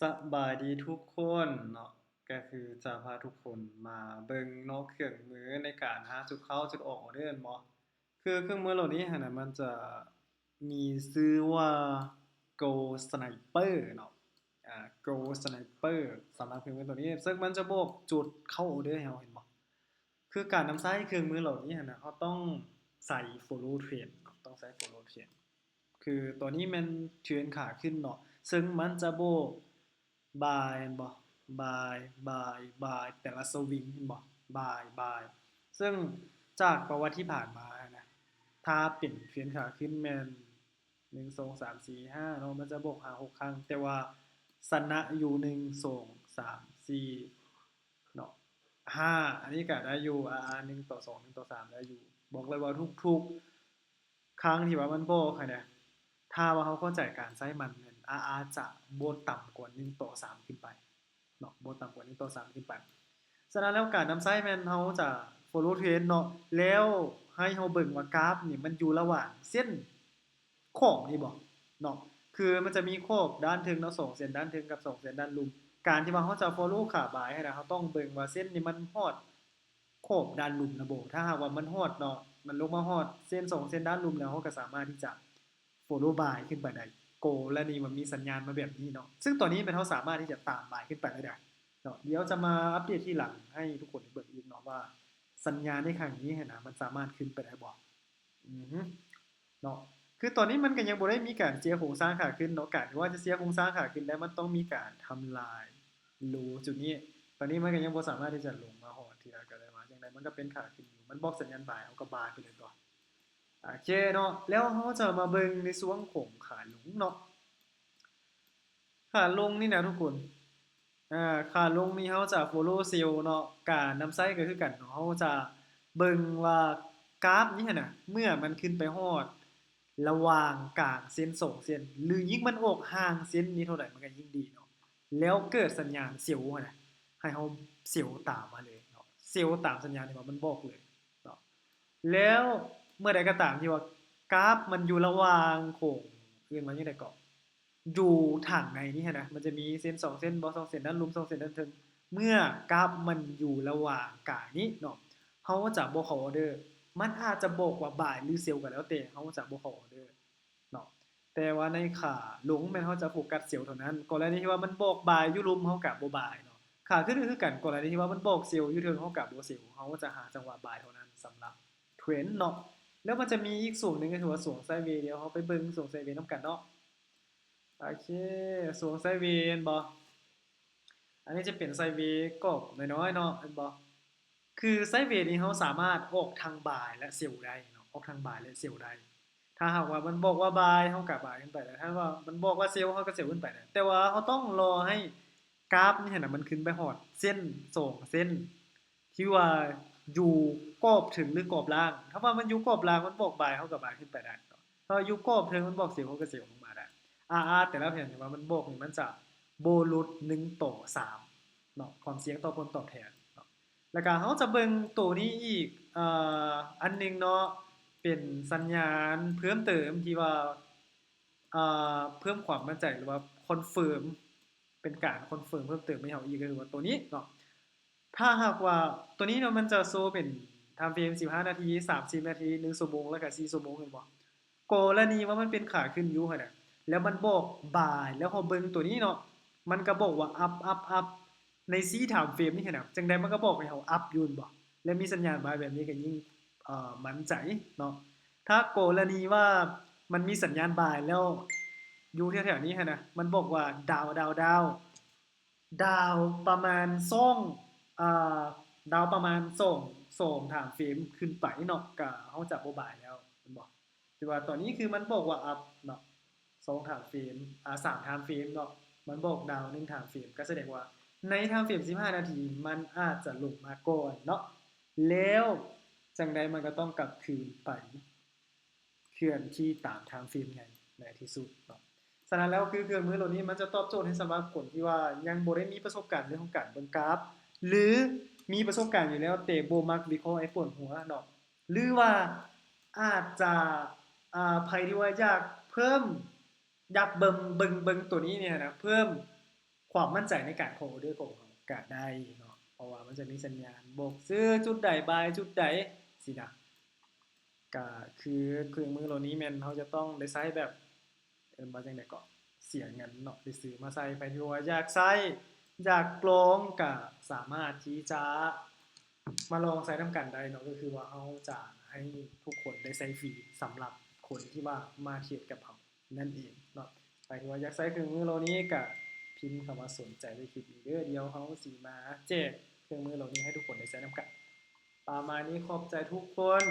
ສະບາຍດີທຸກຄົນເນາະ, ກະຄືຈະພາທຸກຄົນມາເບິ່ງເນາະ ເຄື່ອງມືໃນການຫາຈຸດເຂົ້າຈຸດອອກອອເດີແມ່ນບໍ່? ຄືເຄື່ອງມືເຫຼົ່ານີ້ຫັ້ນນະ ມັນຈະມີຊື່ວ່າ Gold Sniper ເນາະ, ອາ Gold Sniper ສຳລັບເຄື່ອງມືໂຕນີ້ ເຊິ່ງມັນຈະບອກຈຸດເຂົ້າອອເດີໃຫ້ເຮົາເຫັນບໍ່? ຄືການນຳໃຊ້ເຄື່ອງມືເຫຼົ່ານີ້ຫັ້ນນະ ເຮົາຕ້ອງໃຊ້ follow trend ເນາະ, ຕ້ອງໃຊ້ follow trend. ຄືຕົວນີ້ແມ່ນເທຣນຂາຂຶ້ນເນາະ, ເຊິ່ງມັນຈະບອກ buy ແມ່ນບໍ່? Buy buy buy ແຕ່ລະສະວິງແມ່ນບໍ່? Buy buy ເຊິ່ງຈາກປະຫວັດທີ່ຜ່ານມານະ ຖ້າເປັນເທຣນຂາຂຶ້ນແມ່ນ ໜຶ່ງ ສອງ ສາມ ສີ່ ຫ້າ ເນາະ, ມັນຈະບອກຫ້າ ຫົກຄັ້ງ ແຕ່ວ່າຊະນະຢູ່ ໜຶ່ງ ສອງ ສາມ ສີ່ ເນາະ ຫ້າ ອັນນີ້ກະໄດ້ຢູ່ ອາ ໜຶ່ງຕໍ່ສອງ ໜຶ່ງຕໍ່ສາມ ໄດ້ຢູ່. ບອກເລີຍວ່າທຸກໆ ຄັ້ງທີ່ວ່າມັນບອກຫັ້ນນະ ຖ້າວ່າເຮົາເຂົ້າໃຈການໃຊ້ມັນແມ່ນ ອາ ອາດຈະບໍ່ຕ່ຳກວ່າ ໜຶ່ງຕໍ່ສາມ ຂຶ້ນໄປເນາະ, ບໍ່ຕ່ຳກວ່າ ໜຶ່ງຕໍ່ສາມ ຂຶ້ນໄປ. ສະນັ້ນແລ້ວການນຳໃຊ້ແມ່ນເຮົາຈະ follow trend ເນາະ, ແລ້ວໃຫ້ເຮົາເບິ່ງວ່າກາຟນີ້ມັນຢູ່ລະຫວ່າງເສັ້ນຂອບນີ້ບໍ່ເນາະ, ຄືມັນຈະມີຂອບດ້ານເທິງເນາະ ສອງເສັ້ນດ້ານເທິງກັບສອງເສັ້ນດ້ານລຸ່ມ. ການທີ່ວ່າເຮົາຈະ follow ຂາບາຍຫັ້ນນະ ເຮົາຕ້ອງເບິ່ງວ່າເສັ້ນນີ້ມັນຮອດ ຂອບດ້ານລຸ່ມລະບໍ. ຖ້າຫາກວ່າມັນຮອດເນາະ ມັນລົງມາຮອດເສັ້ນສອງເສັ້ນດ້ານລຸ່ມແລ້ວ ເຮົາກໍສາມາດທີ່ຈະ follow buy ຂຶ້ນໄປໄດ້ ກໍລະນີວ່າມີສັນຍານມາແບບນີ້ເນາະ, ເຊິ່ງຕອນນີ້ແມ່ນເຮົາສາມາດທີ່ຈະຕາມ buy ຂຶ້ນໄປໄດ້ເນາະ. ດຽວຈະມາອັບເດດທີຫຼັງໃຫ້ທຸກຄົນໄດ້ເບິ່ງອີກເນາະ ວ່າສັນຍານໃນຄັ້ງນີ້ຫັ້ນນະ ມັນສາມາດຂຶ້ນໄປໄດ້ບໍ່. ອືຮຶ ເນາະ ຄືຕອນນີ້ມັນກໍຍັງບໍ່ໄດ້ມີການເຊຍໂຄງສ້າງຂາຂຶ້ນເນາະ, ການທີ່ວ່າຈະເຊຍໂຄງສ້າງຂາຂຶ້ນໄດ້ ມັນຕ້ອງມີການທຳລາຍໂລຈຸດນີ້. ຕອນນີ້ມັນກໍຍັງບໍ່ສາມາດທີ່ຈະລົງມາຮອດເທື່ອ ກໍເລີຍວ່າຈັ່ງໃດມັນກໍເປັນຂາຂຶ້ນຢູ່, ມັນບອກສັນຍານບາຍ ເຮົາກໍບາຍໄປເລີຍຕົວະ. ໂອເຄເນາະ, ແລ້ວເຮົາຈະມາເບິ່ງໃນຊ່ວງຂອງຂາລົງເນາະ. ຂາລົງນີ້ນະທຸກຄົນ ອາ ຂາລົງນີ້ເຮົາຈະ follow sell ເນາະ, ການນຳໃຊ້ກໍຄືກັນເນາະ, ເຮົາຈະເບິ່ງວ່າກາຟນີ້ຫັ້ນນະ ເມື່ອມັນຂຶ້ນໄປຮອດລະຫວ່າງກາງເສັ້ນສອງເສັ້ນ ຫຼື ຍິ່ງມັນອອກຫ່າງເສັ້ນນີ້ເທົ່າໃດ ມັນກໍຍິ່ງດີເນາະ, ແລ້ວເກີດສັນຍານ sell ຫັ້ນນະ ໃຫ້ເຮົາ sell ຕາມມາເລີຍເນາະ, sell ຕາມສັນຍານທີ່ວ່າມັນບອກເລີຍເນາະ. ແລ້ວເມື່ອໃດກໍຕາມທີ່ວ່າກາຟມັນຢູ່ລະຫວ່າງໂຄງ ເອີ້ນວ່າຈັ່ງໃດເກາະ ຢູ່ທາງໃນນີ້ຫັ້ນນະ ມັນຈະມີເສັ້ນສອງເສັ້ນບໍ່ ສອງເສັ້ນດ້ານລຸ່ມ ສອງເສັ້ນດ້ານເທິງ. ເມື່ອກາຟມັນຢູ່ລະຫວ່າງກາງນີ້ເນາະ ເຮົາຈະບໍ່ເຂົ້າອອເດີ, ມັນອາດຈະບອກວ່າບາຍ ຫຼື ເຊວກໍແລ້ວແຕ່ ເຮົາຈະບໍ່ເຂົ້າອອເດີເນາະ. ແຕ່ວ່າໃນຂາລົງແມ່ນເຮົາຈະໂຟກັສເຊວເທົ່ານັ້ນ, ກໍລະນີທີ່ວ່າມັນບອກບາຍຢູ່ລຸ່ມ ເຮົາກະບໍ່ບາຍເນາະ, ຂາຂຶ້ນກໍຄືກັນ ກໍລະນີທີ່ວ່າມັນບອກເຊວຢູ່ເທິງ ເຮົາກະບໍ່ເຊວ, ເຮົາຈະຫາຈັງຫວະບາຍເທົ່ານັ້ນສຳລັບເທຣນເນາະ. ແລ້ວມັນຈະມີອີກຊ່ວງໜຶ່ງ ກໍຄືວ່າຊ່ວງໄຊເວ, ດຽວເຮົາໄປເບິ່ງຊ່ວງໄຊເວນຳກັນເນາະ. ໂອເຄ ຊ່ວງໄຊເວແມ່ນບໍ່? ອັນນີ້ຈະເປັນໄຊເວກອບນ້ອຍໆເນາະ ແມ່ນບໍ່? ຄືໄຊເວນີ້ເຮົາສາມາດອອກທັງບາຍ ແລະ ເຊວໄດ້ເນາະ, ອອກທັງບາຍ ແລະ ເຊວໄດ້. ຖ້າຫາກວ່າມັນບອກວ່າບາຍ ເຮົາກະບາຍຂຶ້ນໄປໄດ້, ຖ້າວ່າມັນບອກວ່າເຊວ ເຮົາກະເຊວຂຶ້ນໄປໄດ້. ແຕ່ວ່າເຮົາຕ້ອງລໍໃຫ້ກາຟນີ້ຫັ້ນນະ ມັນຂຶ້ນໄປຮອດເສັ້ນສອງເສັ້ນ ທີ່ວ່າຢູ່ກອບເທິງ ຫຼື ກອບລ່າງ. ຖ້າວ່າມັນຢູ່ກອບລ່າງ ມັນບອກບາຍ ເຮົາກໍບາຍຂຶ້ນໄປໄດ້ເນາະ, ຖ້າວ່າຢູ່ກອບເທິງ ມັນບອກເຊວ ເຮົາກໍເຊວລົງມາໄດ້. ອາ ອາ ແຕ່ລະແຜ່ນທີ່ວ່າມັນບອກນີ້ ມັນຈະບໍ່ຫຼຸດໜຶ່ງຕໍ່ສາມເນາະ, ຄວາມສ່ຽງຕໍ່ຜົນຕອບແທນເນາະ. ແລ້ວກໍເຮົາຈະເບິ່ງໂຕນີ້ອີກ ເອີ ອັນໜຶ່ງເນາະ, ເປັນສັນຍານເພີ່ມເຕີມທີ່ວ່າ ເອີ ເພີ່ມຄວາມໝັ້ນໃຈ ຫຼືວ່າຄອນເຟີມ ເປັນການຄອນເຟີມເພີ່ມເຕີມໃຫ້ເຮົາອີກ ກໍຄືວ່າໂຕນີ້ເນາະ. ຖ້າຫາກວ່າໂຕນີ້ເນາະ ມັນຈະໂຊເປັນທາມເຟຣມສິບຫ້ານາທີ, ສາມສິບນາທີ, ໜຶ່ງຊົ່ວໂມງ ແລ້ວກະສີ່ຊົ່ວໂມງ ແມ່ນບໍ່? ກໍລະນີວ່າມັນເປັນຂາຂຶ້ນຢູ່ຫັ້ນນະ ແລ້ວມັນບອກບາຍ ແລ້ວເຮົາເບິ່ງໂຕນີ້ເນາະ ມັນກະບອກວ່າອັບ ອັບ ອັບ ໃນສີ່ທາມເຟຣມນີ້ຫັ້ນນະ, ຈັ່ງໃດມັນກະບອກໃຫ້ເຮົາອັບຢູ່ແມ່ນບໍ່? ແລະ ມີສັນຍານບາຍແບບນີ້ກະຍິ່ງ ເອີ ໝັ້ນໃຈເນາະ. ຖ້າກໍລະນີວ່າມັນມີສັນຍານບາຍແລ້ວ ຢູ່ແຖວໆນີ້ຫັ້ນນະ ມັນບອກວ່າດາວ ດາວ ດາວ ດາວປະມານສອງ ອາ ດາວປະມານສອງ ສອງທາມເຟຣມຂຶ້ນໄປເນາະ ກະເຮົາຈະບໍ່ບາຍແລ້ວແມ່ນບໍ່? ແຕ່ວ່າຕອນນີ້ຄືມັນບອກວ່າອັບເນາະ ສອງທາມເຟຣມ ອາ ສາມທາມເຟຣມເນາະ, ມັນບອກດາວໜຶ່ງທາມເຟຣມ ກໍສະແດງວ່າໃນທາມເຟຣມສິບຫ້ານາທີ ມັນອາດຈະລົງມາກ່ອນເນາະ, ແລ້ວຈັ່ງໃດມັນກໍຕ້ອງກັບຄືນໄປ ເຄື່ອນທີ່ຕາມທາມເຟຣມໃຫຍ່ໃນທີ່ສຸດເນາະ. ສະນັ້ນແລ້ວ ຄືເຄື່ອງມືໂຕນີ້ມັນຈະຕອບໂຈດໃຫ້ສຳລັບຄົນທີ່ວ່າຍັງບໍ່ໄດ້ມີປະສົບການເລື່ອງຂອງການເບິ່ງກາຟ ຫຼື ມີປະສົບການຢູ່ແລ້ວແຕ່ບໍ່ມັກວິເຄາະໃຫ້ປວດຫົວເນາະ, ຫຼືວ່າອາດຈະ ອາ ໃຜທີ່ວ່າຢາກເພີ່ມ ຢາກເບິ່ງ ເບິ່ງ ເບິ່ງໂຕນີ້ນີ້ນະ ເພີ່ມ ຄວາມໝັ້ນໃຈໃນການຂໍອອເດີຂອງເຮົາກະໄດ້ເນາະ ເພາະວ່າມັນຈະມີສັນຍານບອກຊື່ຈຸດໃດບາຍຈຸດໃດຊີ້ນະ. ກະຄືເຄື່ອງມືເຫຼົ່ານີ້ແມ່ນເຮົາຈະຕ້ອງໄດ້ໃຊ້ແບບ ເອີ້ນວ່າຈັ່ງໃດເກາະ ເສຍເງິນເນາະ ໄດ້ຊື້ມາໃຊ້. ໃຜທີ່ວ່າຢາກໃຊ້ ຢາກລອງ ກະສາມາດທີ່ຈະມາລອງໃຊ້ນຳກັນໄດ້ເນາະ ກໍຄືວ່າເຮົາຈະໃຫ້ທຸກຄົນໄດ້ໃຊ້ຟຣີ ສຳລັບຄົນທີ່ວ່າມາເທຣດກັບເຮົານັ້ນເອງເນາະ. ໃຜທີ່ວ່າຢາກໃຊ້ເຄື່ອງມືເຫຼົ່ານີ້ ກະພິມຄຳວ່າສົນໃຈໃນຄລິບນີ້ເດີ ດຽວເຮົາຊິມາແຈກເຄື່ອງມືເຫຼົ່ານີ້ໃຫ້ທຸກຄົນໄດ້ໃຊ້ນຳກັນ. ປະມານນີ້ ຂອບໃຈທຸກຄົນ.